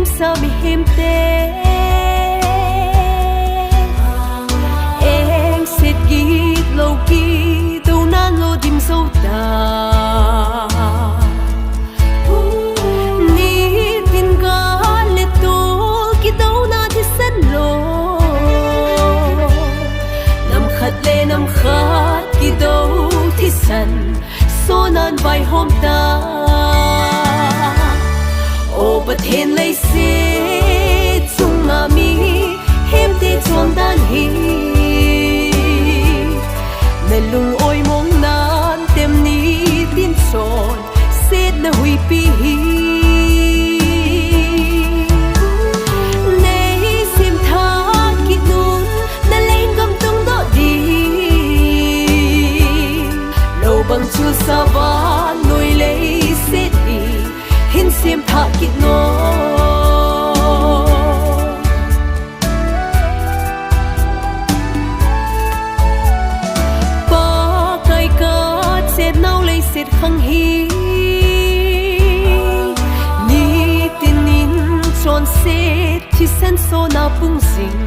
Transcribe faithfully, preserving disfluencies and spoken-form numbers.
Sa mihemte, engset gitlou kidou nan lo dim jou ta. Nitin gal le tol kidouna thisan lo, nam khat le nam khat kidou thisan sonan vaihom ta. O Pathen, leiset chunga mihemte chondan hi nalung oimong nan tem, nitin chonsetna huipi hi. Nei semthah kit un, nalenggam tungdoh ding. Lou bang chu sa vannoi leiset hi hin semthah kit un. Pakai kachetnau leiset khang hi nitin in chonset thisan sona pung jing.